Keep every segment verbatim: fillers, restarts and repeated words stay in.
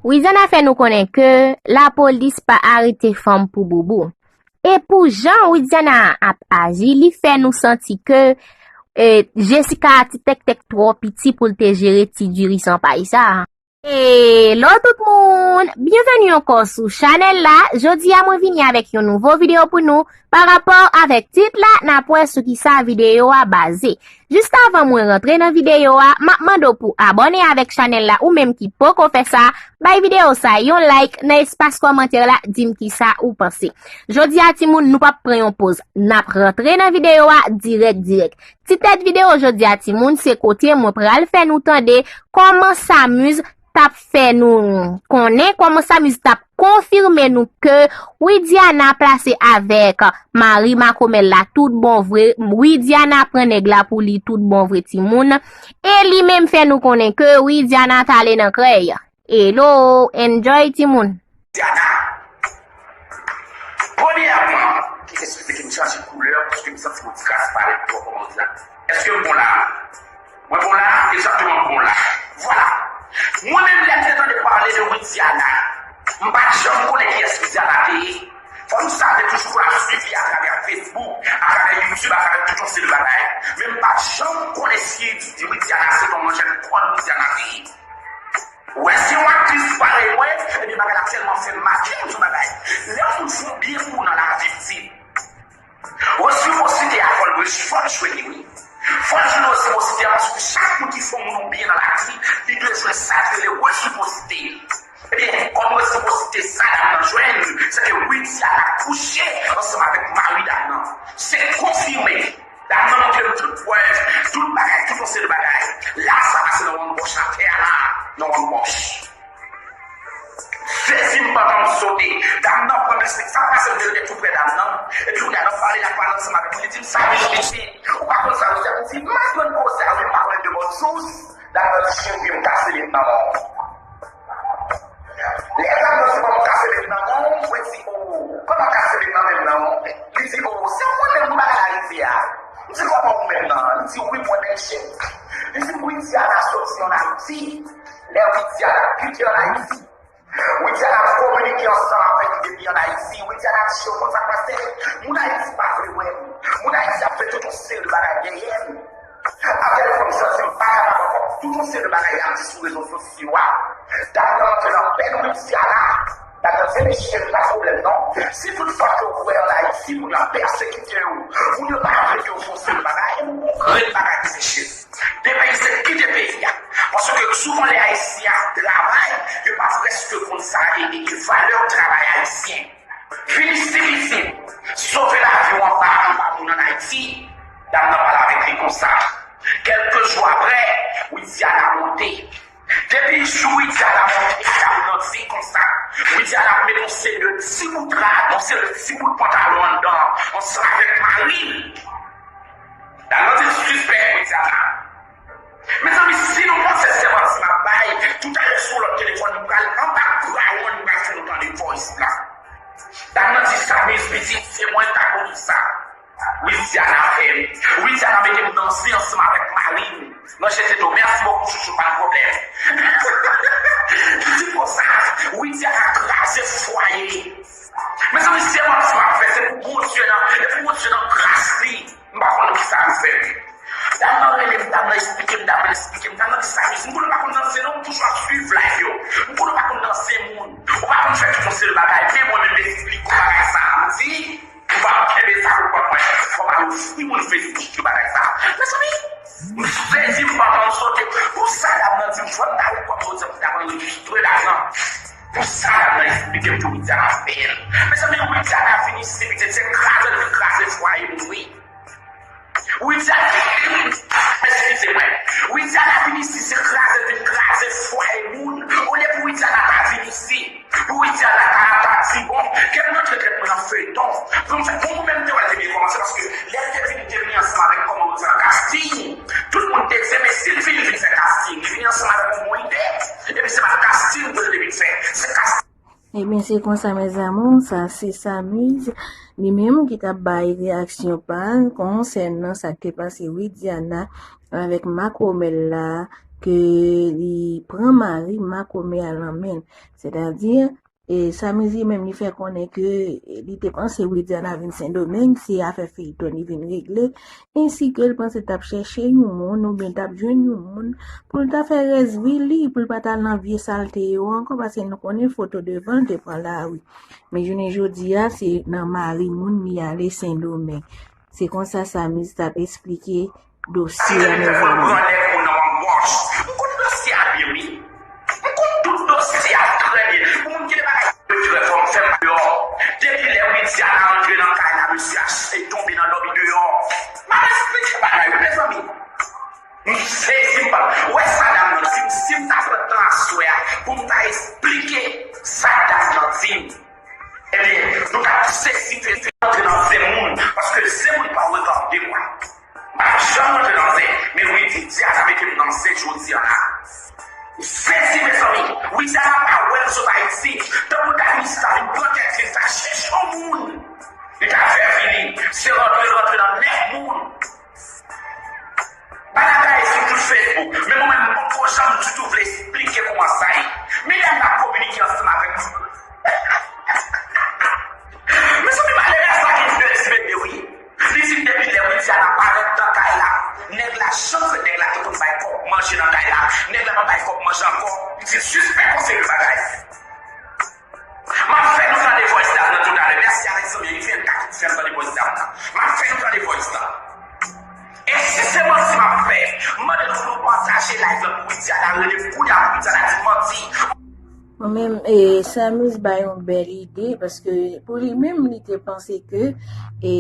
Widiana fè nou konnen ke lapolis pa arete fanm pou boubou. E pou jan Widiana ap aji, li fè nou santi ke e, Jessica ti tèktèk twò piti pou l te jere ti diri san pay sa. Hello tout moun! Byenveni ankò sou chanèl la. Jodi a mwen vini avèk yon nouvo videyo pou nou. Pa rapò avèk tit la, n ap wè sou kisa videyo a baze. Jis avan mwen rantre nan videyo a, m ap mande w pou abòne avèk chanèl la ou menm ki poko fè sa, bay videyo sa yon like nan espas kòmantè la, di m kisa ou panse. Jodi a timoun, nou p ap pran yon poz, n ap rantre nan videyo a dirèk dirèk. Ti tèt videyo jodi a timoun, se kote mwen pral fè nou tande kòman Samuz t ap fè nou konnen, kòman Samuz t ap konfime nou ke Widiana plase avèk mari makomèl la tout bon vre. Widiana pran nèg la pou li tout bon vre timoun. E li menm fè nou konnen ke Widiana t ale nan krèy. Hello, enjoy timoun. Diana. Premyèman, ki eksplize m chanje koulè paske m santi yon ti kras pale twò kòman w di la. Èske m bon la? Mwen bon la? Egzakteman m bon la. Vwala. Mwen menm lè m te tande pale de Widiana, m pa t janm konnen kiyès Widiana te ye. Fanm sa te toujou konn ap swiv li atravè Facebook, atravè YouTube, atravè tout yon seri de bagay. Men m pa t janm konnen si Widiana se yon manjè kòn Widiana te ye. Ou wè, si yon aktris parèy mwen, ebyen bagay la tèlman fè m make m sou bagay. Lè yon moun fè yon byen pou ou nan lavi pitit, resipwosite a fò l jwe, fò l jwe li wi. Fò l jwe resipwosite a paske chak moun ki fè yon moun yon byen nan lavi, li dwe jwenn sa ki rele resipwosite. Ebyen, kòm resipwosite sa dam nan jwenn, se ke Widiana kouche ansanm avèk mari dam nan. Se konfime. Dam nan montre m tout prèv, tout bagay, tout yon seri de bagay. La sa pase nan wonn bòch atè a la, nan wonn bòch. Sezi m pantan m sote. Dam nan pran m esplike sa k pase m te rete tou prè dam nan. Epi kounye a n ap pale, l ap pale ansanm avèk mwen, li di m sa, men piti, ou pa konn sa ou fè m di, m aprann koze a wi, m pa konnen de bòn sous. Dam nan di cheri m kase met nan men w. Lè dam nan di ban m kase met nan men w, mwen di o, kòman kase met nan men m nan? Li di o, se ou menm wi bagay la rive a. M di kòman ou menm nan? Li di wi mwen menm cheri. Li di Widiana soti ann Ayiti. Lè Widiana kite ann Ayiti, Widiana ap kominike ansanm avèk li depi ann Ayiti. Widiana di yo konn sa k pase. Moun Ayiti pa vle wè m. Moun Ayiti ap fè tout yon seri de bagay dèyè m. Apre fanm santi m pa kapab ankò. Tout yon seri de bagay y ap di sou rezo sosyo a. Dam nan rantre nan pèn Widiana. Dam nan di mesye m pa pwoblèm non. Si tout fwa ke w wè ann Ayiti moun yo ap pèsekite w, moun yo pa vle ke w fè yon seri de bagay, e m gon grenn bagay pou mesye m. Depeyizan kite peyi a. Paske souvan lè Ayisyen ap travay, yo pa prèske konn sa e, e, e valè travay ayisyen. Vin isi pitit, sove lavi w anba, anba moun ann Ayiti. Dam nan pale avèk li konsa. Kèlke jou apre, Widiana monte. Depi jou Widiana monte, dam nan di konsa. Widiana ap met yon seri de ti bout rad, yon seri de ti bout pantalon anndan, ansanm avèk mari l. Dam nan di l sispèk Widiana. Mezanmi, si nou panse se manti m ap bay, toutalè sou lòt telefòn, m pral anba bra w, m pral fè nou tande voice la. Dam nan di Samuz pitit, se mwen k ta konnen sa. Widiana fè m. Widiana mete m nan zen ansanm avèk mari m. Nan jete do, mèsi bokou chouchou, pa gen pwoblèm. Li di konsa, Widiana kraze fwaye. Mezanmi, se manti m ap fè, se pou Bondye nan, e pou Bondye nan gras li. M pa konn kisa m fè. Dam nan rele m, dam nan esplike m, dam nan esplike m, dam nan di Samuz, m konnen w pa konn danse non, m toujou ap swiv live yo. M konnen w pa konn danse moun, ou pa konn fè tout yon seri bagay, men mwen menm m esplike w bagay sa a, m di, ou pa kenbe sa pou kont mwen, fò m al ofri moun Facebook yo bagay sa a. Mezanmi, m sezi, m pantan m sote. Pou sa dam nan di m fò m ta rekòt jodi a pou m ta pran rejistre lajan. Pou sa dam nan esplike m ke Widiana fè l. Mezanmi, Widiana vin isi, pitit, se kraze l vin kraze fwaye moun wi. Widiana, eskize mwen. Widiana vin isi, se kraze, vin kraze fwaye moun. Olye pou Widiana ta vin isi, pou Widiana ta, ta di, bon, kèt mwen, kèt mwen nan feyton. Pou m fè, pou mwen menm, te wè l te byen kòmanse, paske lè l te vini, te vini ansanm avèk kòman Widiana, casting. Tout moun te di, men si l vini, vin fè casting. Li vini ansanm avèk yon bon ide. Epi se pa t casting pou l te vin fè. Se casting. Ebyen, se konsa, mes amours, sa se Samuz, li menm ki t ap bay reyaksyon pa l konsènan sa k te pase Widiana avèk makomèl la, ke li pran mari makomè a nan men l. Sètadi, e Samiz li menm li fè konnen ke li te panse Widiana vin Sendomeng, se afè feyton li vin regle, ensi ke l panse l t ap chèche yon moun oubyen t ap jwenn yon moun pou l ta fè rès vi li, pou l pa t al nan vye salte yo ankò, paske nou konnen foto devan l te pran lari. Men jounen jodi a, se nan mari moun li ale Sendomeng. Se konsa Samiz t ap esplike dosye a, mezanmi. Pran nèg moun nan yon wòch. M konn dosye a byen, wi. M konn tout dosye a trè byen. Pou moun ki gen bagay sekrè, fò m fè m deyò. Depi lè Widiana rantre nan kay la, mesye a tonbe nan dòmi deyò. M ap esplike bagay, wi, mezanmi. M sezi, m pa wè sa dam nan. Si, si m ta pran tan aswè a pou m ta esplike sa dam nan di m, ebyen, nou t ap sezi, fè, fè rantre nan zen moun, paske zen moun pa regade mwen. M pa janm rantre nan zen, men Widiana mete m nan zen jodi a la. M sezi, mezanmi. Widiana pa wè l sot Ayiti. Tankou Danis ta vin pran tèt li, li ta chèche yon moun. Li ta fè vini. Se rantre, rantre nan nèf moun. Bagay sou tout Facebook. Men mwen menm, m poko janm ditou vle esplike kòman sa ye. Medam n ap kominike ansanm avèk nou. Mezanmi, malere sa gen de ti bebe, wi. Li di depi lè Widiana parèt nan kay la, nèg la, jan fè nèg la te konn bay kòb manje nan kay la, nèg la pa bay kòb manje ankò. Li di l sispèk yon seri de bagay. M ap fè nou tande voice dam nan toutalè. Mèsi avèk zanmi an, li fè m ka fè m tande voice dam nan. M ap fè nou tande voice la. E si se manti m ap fè, m mande nou pou nou pataje live la pou Widiana rele kounya pou Widiana di manti. Mwen menm, e, Samiz bay yon bèl ide, paske pou li menm, li te panse ke, e,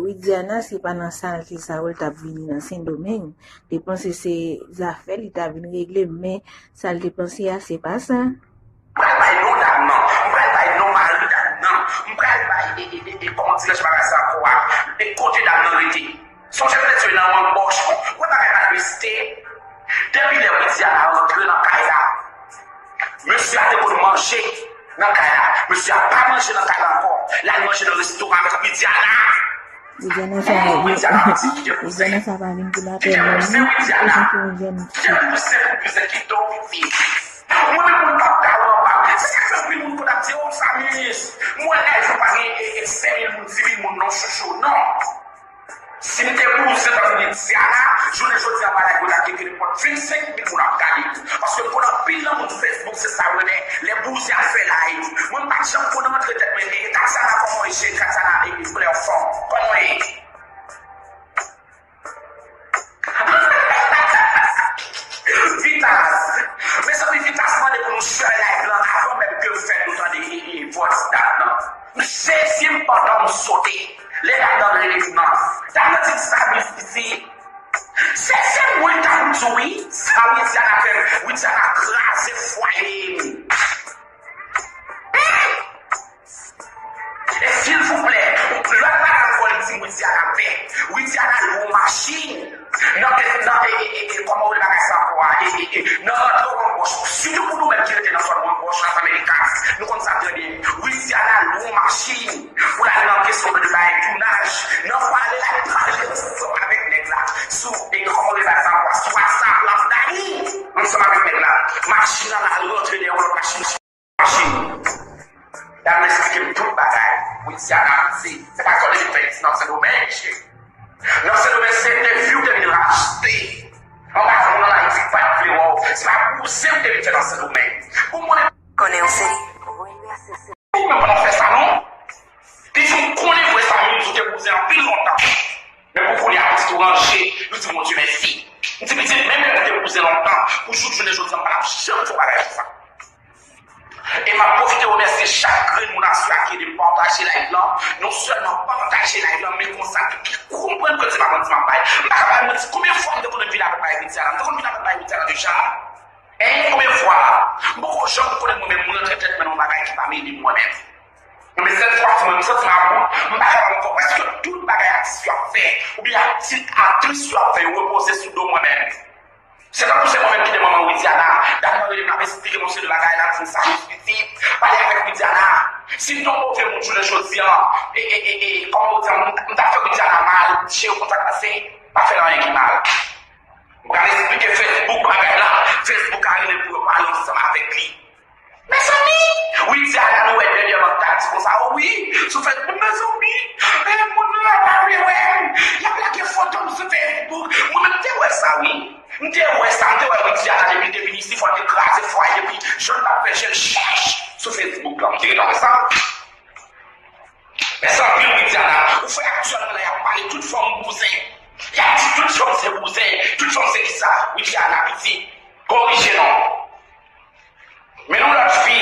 Widiana, se pa nan salte sa yo l t ap vini nan Sendomeng. Li panse se zafè li t ap vin regle, men sa l te panse a, se pa sa. M pral bay non dam nan. M pral bay non mari dam nan. M pral bay, e, e, e, e, kòman dirais-je bagay sa ankò a? E kote dam nan rete? Sonje m te di w nan yon bòch. Ou wè bagay pa twiste. Depi lè Widiana rantre nan kay la, mesye a te konn manje nan kay la. Mesye a pa manje nan kay la ankò. L al manje nan restoran avèk Widiana. Widiana sa, Widiana sa pa vin pou lapè non. Kite pou se Widiana. Kite pou se pou se kite w piti. Mwen menm moun p ap gade anba. Se sa k fè anpil moun konn ap di, "Oh, Samiz, mwen live ou pa gen, e, e, senk mil moun, dis mil moun non, chouchou." Non. Si m te bouzen tankou Widiana, jounen jodi a pa live mwen t ap gen ke nenpòt vennsenk mil moun ap gade. Paske m konn anpil nan moun Facebook, se sa yo renmen. Lè bouzen ap fè live. Mwen m pa t janm konn rantre tèt mwen, e, Katsana kòman w ye, Katsana, e, e, Fleur Fon. Kòman w ye? Vitas. Mezanmi, Vitas mande pou nou share live lan avan menm ke l fèt, nou tande, e, e, voice dam nan. M sezi m pandan m sote. Lè dam nan rele m nan. Dam nan di m sa, Miss Piti. Se, se mwen k ta pou di w wi. Sa Widiana fè m. Widiana kraze fwaye m. E silvouplè, lòt bagay ankò li di Widiana fè. Widiana lwe yon machin. Nan, nan, e, e, e, e, kòman w rele bagay sa ankò a? E, e, e, nan rantre yon bòch. Sitou pou nou menm ki rete nan zòn yon bòch, Las Américas, nou konn sa trè byen. Widiana lwe yon machin pou l al nan kesyon de bagay tounaj. Nan pale, l al pale ansanm avèk nèg la. Sou, e, kòman w rele bagay sa ankò a? Sou WhatsApp, l ap dani ansanm avèk nèg la. Machin nan al rantre dèyè yon lòt machin. Machin. Dam nan esplike m tout bagay. Widiana, se, se pa sòl li fè isi nan Sendomeng, cheri. Nan Sendomeng, se entèvyou te vin rachte. Anba moun an Ayiti pa t vle wè w. Se pa bouzen w te vin fè nan Sendomeng. Pou moun konnen yon seri. Ou menm pa t ap fè sa, non. Li di, "M konnen vre sa, menm si w te bouzen anpil lontan." Men pou kounye a, pitit ou ranje, nou di Bondye mèsi. M di pitit, menm lè m te bouzen lontan, pou jouk jounen jodi a, m pa t ap janm fè yon bagay konsa. E m ap pwofite remèsye chak grenn moun aswè a ki ede m pataje live lan. Non sèlman pataje live lan, men konsa tou ki konprann ke se pa manti m ap bay. M pa ka bay manti, konbyen fwa m te konn vin avèk bagay Widiana? M te konn vin avèk bagay Widiana deja? Hein, konbyen fwa? M poko janm konnen mwen menm, mwen rantre tèt mwen nan yon bagay ki pa mele m mwen menm. Men sèl fwa si mwen m santi m about, m pa kapab ankò. Prèske tout bagay atis yo ap fè, oubyen atis, aktris yo ap fè, yo repoze sou do mwen menm. Se tankou se mwen menm ki te manman Widiana. Dam nan rele m, l ap esplike m yon seri de bagay, l ap di m sa, Miss Piti, pale avèk Widiana. Si m te yon move moun jounen jodi a, e, e, e, e, kòman w di a, m, m t ap fè Widiana mal, cheri, w konn sa k pase? Pa fè l anyen ki mal. M pral esplike Facebook bagay la. Facebook a rele pou yo pale ansanm avèk li. Mezanmi, Widiana nou wè dènyèman k t ap di konsa, wi, sou Facebook, mezanmi, e moun yo pa vle wè m, y ap lage foto m sou Facebook. Mwen menm m te wè sa, wi. M te wè sa, m te wè Widiana depi l te vin isi, fò l te kraze fwaye, epi jan l t ap fè jèn chèch sou Facebook la, m te gentan wè sa. Men sa anpil Widiana, ou fè aktyèlman la, y ap pale tout fanm bouzen. Y ap di tout fanm se bouzen, tout fanm se kisa. Widiana piti, korije non. Men yon lòt fi,